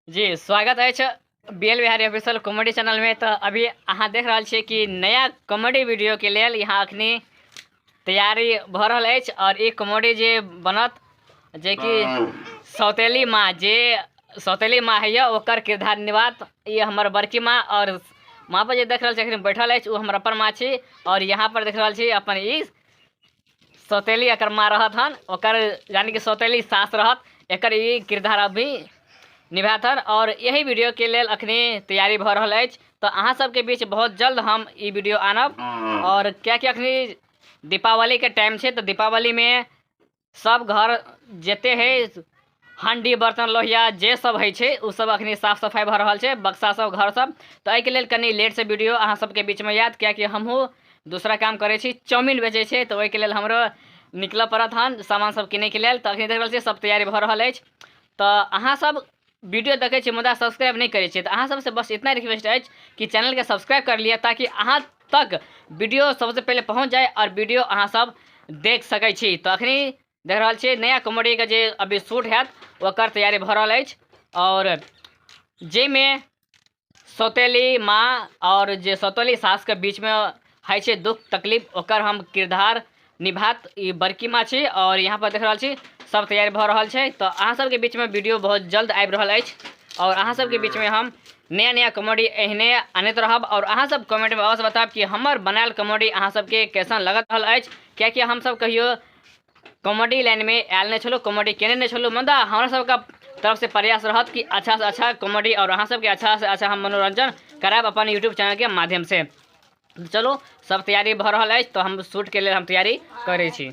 जी स्वागत अछि B L Bihari official comedy channel में। तो अभी अहाँ देख रहल छियै कि नया कॉमेडी वीडियो के लेल यहाँ अखनी तैयारी भऽ रहल अछि और ई कॉमेडी जे बनत जेकि सौतेली माँ, जे सौतेली माँ होइए ओकर किरदार निभात ई हमर बड़की माँ। और वहाँ पर जे देख रहल छी अखनी बैठल अछि ओ हमर अपन माँ छी। और यहाँ पर देख रहल छी अपन ई सौतेली एकर माँ रहत हन, ओकर यानी कि सौतेली सास रहत, एकर ई किरदार अभी निभायत हन। और यही वीडियो के लेल अखनी तैयारी भऽ रहल अछि। तो अहाँ सबके बीच बहुत जल्द हम ई वीडियो आनब। और कियाकि अखनी दीपावली के टाइम छै, तो दीपावली में सब घर जते है हांडी बर्तन लोहिया जे सब होइ छै ओ सब अखनी साफ सफाइ भऽ रहल छै, बक्सा सब घर सब। तो एहिके लेल कनि लेट से वीडियो अहाँ सबके बीच में आयत, कियाकि हमहूँ दूसरा काम करै छी, चाउमीन बेचै छै, तऽ ओहिके लेल हमरो निकलऽ पड़त हन सामान सब किनैके लेल। तऽ अखनी देख रहल छियै सब तैयारी भऽ रहल अछि। तऽ अहाँ सब वीडियो देखै छियै मुदा सब्सक्राइब नहि करै छियै, तऽ अहाँ सबसँ बस इतना रिक्वेस्ट अछि कि चैनलके सब्सक्राइब कर लिअ ताकि अहाँ तक वीडियो सबसँ पहिले पहुँच जाय और वीडियो अहाँ सब देख सकै छी। तऽ अखनी देख रहल छियै नया कॉमेडीके जे अभी शूट हैत ओकर तैयारी भऽ रहल अछि। और जाहिमे सौतेली माँ और जे सौतेली सासके बीचमे होइ छै दुख तकलीफ, ओकर हम किरदार निभात ई बड़की माँ छी। और यहाँ पर देख रहल छी सब तैयारी भऽ रहल छै। तऽ अहाँ सबके बीचमे वीडियो बहुत जल्द आबि रहल अछि और अहाँ सबके बीचमे हम नया नया कॉमेडी एहने आनैत रहब। और अहाँ सब कमेंटमे अवश्य बतायब कि हमर बनायल कॉमेडी अहाँ सबके कैसन लगत रहल अछि, कियाकि हमसब कहियो कॉमेडी लाइनमे आयल नहि छलहुँ, कॉमेडी केने नहि छलहुँ, मुदा हमरा सबके तरफ से प्रयास रहत कि अच्छा से अच्छा कॉमेडी और अहाँ सबके अच्छा से अच्छा हम मनोरंजन करायब अपन यूट्यूब चैनलके माध्यम से। चलू सब तैयारी भऽ रहल अछि, तऽ हम शूटके लेल हम तैयारी करै छी।